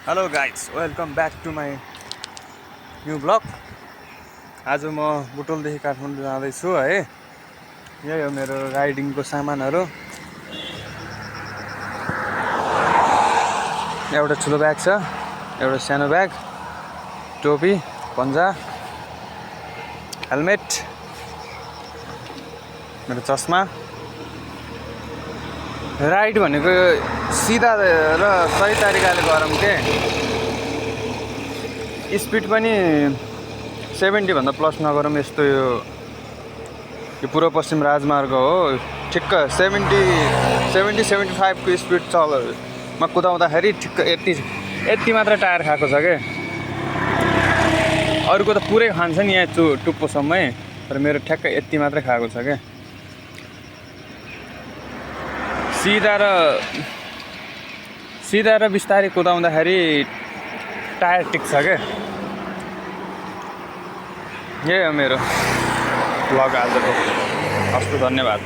Hello guys, welcome back to my new blog. आज म बुटोलदेखि काठमाडौँ जाँदैछु है। यही हो मेरो राइडिङको सामानहरू। एउटा ठुलो ब्याग छ, एउटा सानो ब्याग, टोपी, पन्जा, हेलमेट, मेरो चस्मा। राइड भनेको सिधा र सही तरिकाले गरौँ के। स्पिड पनि 70 भन्दा प्लस नगरौँ। यस्तो यो पूर्व पश्चिम राजमार्ग हो, ठिक्क 70-75 को स्पिड मा कुदाउँदाखेरि ठिक्क यति मात्र टायर खाएको छ के। अरूको त पुरै खान्छ नि यहाँ टुप्पोसम्मै, तर मेरो ठ्याक्क यति मात्रै खाएको छ के। सिधा र बिस्तारै कुदाउँदाखेरि टायर टिक्छ के। यही हो मेरो ब्लग आजको। हस् त, धन्यवाद।